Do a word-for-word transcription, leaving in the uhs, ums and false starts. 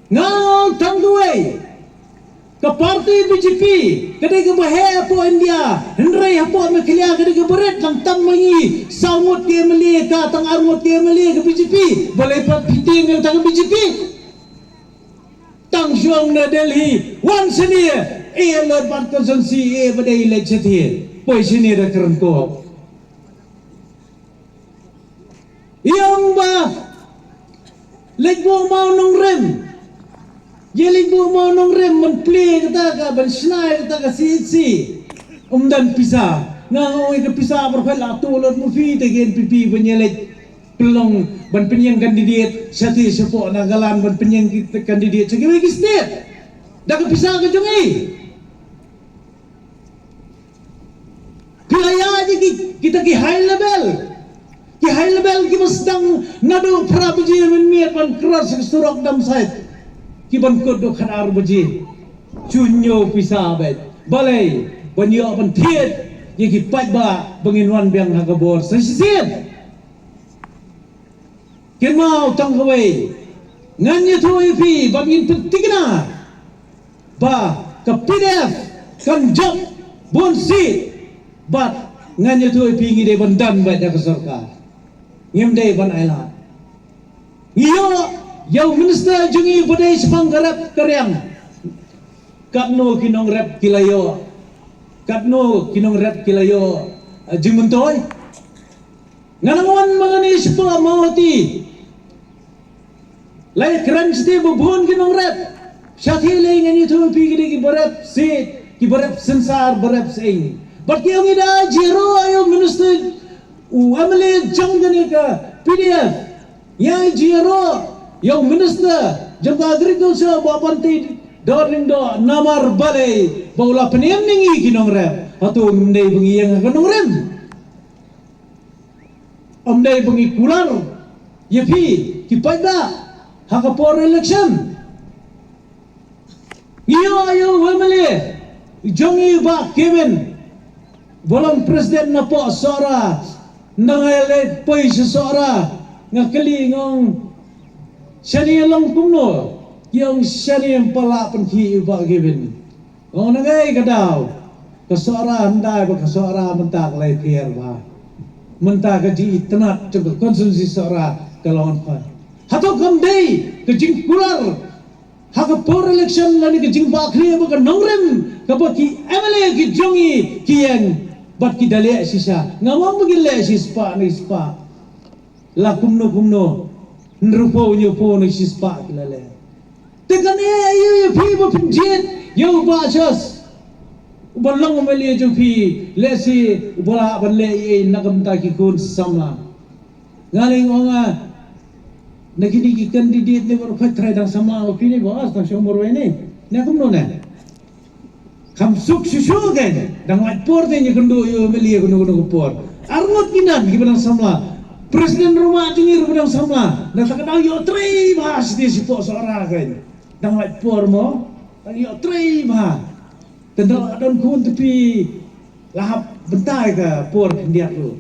Nga tang duwai ka parti B J P ka dei kaba heh hapoh India, hynrei hapoh Meghalaya ka dei kaba rit. Tang tam ma ngi saw ngut ki M L A, ka tang ar ngut ki M L A ka B J P. Balei pat phi tieng ïa ka B J P? Tang shuwa na Delhi wan shane, eh, lor pat constituency, eh, ba dei leit shathie, poi shane da kren ko. Ïa ong ba leit buh maw nongrim, ïa leit buh maw nongrim ban plie kata ka, ban shna ïa kata ka C H C. Ym don pisa. Nga ong ïa ka pisa baroh khoit la tuh lut ma phi te ki N P P ban ïa leit pynlong, ban pynïeng candidate shathie shapoh Nagaland, ban pynïeng ki candidate sha kiwei ki state da ka pisa ka jong ngi. Phi la ïa ji ki, kita ki high level, ki high level kiba sdang naduh phra baje mynmiet ban cross surok Damsait, ki ban kut duh khatar baje. Shu ñiew pisa beit. Balei? Ban ïoh ban thied ïa ki paidbah ba ngin wan biang ha ka bor sa shisien. Kynmaw tang kawei, ngan ïathuh ïa phi ba ngin pynthikna ba ka P D F kan jop bun sih, bad ngan ïathuh ïa phi ngi dei ban don bad da ka sorkar. Ngim dei ban ailad. Ngi ïoh ïa u minister jong ngi ba dei shaphang ka rep ka riang. Katno ki nongrep ki la ïoh? Katno ki nongrep ki la ïoh, eh, jingmyntoi? Nga nang wan ma nga ni shapoh Mawhati. Lai kren shati ba bun ki nongrep. Shati lai ngan ïathuh phi ki dei ki barep seat, ki barep sensar, barep seng. Bad ki ong i da jia ro ïa u minister, u M L A jong kane ka P D F. Ïa jia ro ïa u minister jong ka agriculture ba ban tei dor ning do namar balei ba u la pynïeng ning i ki nongrep. Hato ngim dei ba ngi ïeng ha ka nongrim? Ym dei ba ngi kular ïa phi ki paidbah ha ka por election. Ngi ïoh ïa u M L A jong ngi u Bah Kevin, ba long president na poh Sohra. Nda nga ïaleh poi sha Sohra, nga kylli nga ong, shane long kumno? Ki ong shane ym pat lah pynkhih ïa u Bah Kevin. Nga ong na kaei ka daw? Ka Sohra, ym dei ba ka Sohra mynta ka la ïapher bha. Mynta ka jingïatynnad jong ka constituency Sohra ka la wan pat. Hato kam dei ka jingkular ha ka por election lane ka jingbahkhlieh ba ka nongrim kaba ki M L A ki jong ngi ki ïeng bad ki da leh shisha? Nga ong ba ki leh shispah ne shispah. La kumno kumno, hynriewphew hynñiewphew ne shispah ki la leh. Te kane aïu ïa phi ba phin jied ïa u Bah Charles uba long M L A jong phi, lehse uba lah ban leh ei ei na ka bynta ki khun samla. Nga lei ong nga, na kine ki candidate ne baroh khoit trai dang samla ma phi ne Bah, dang shong marwei ne, ne kumno ne? Kham suk shuh shuh kein, dang lait por te ngi kynduh ïa u M L A kano kano ka por. Arngut ki don kiba dang samla. President ruh ma jong ngi ruh ba dang samla. Na kata ka daw ïoh trei bha shi te shi poh Sohra kein. Dang lait por mo, dang ïoh trei bha. Tang da la don khun te phi la hap bynta ïa ka por khyndiat ruh.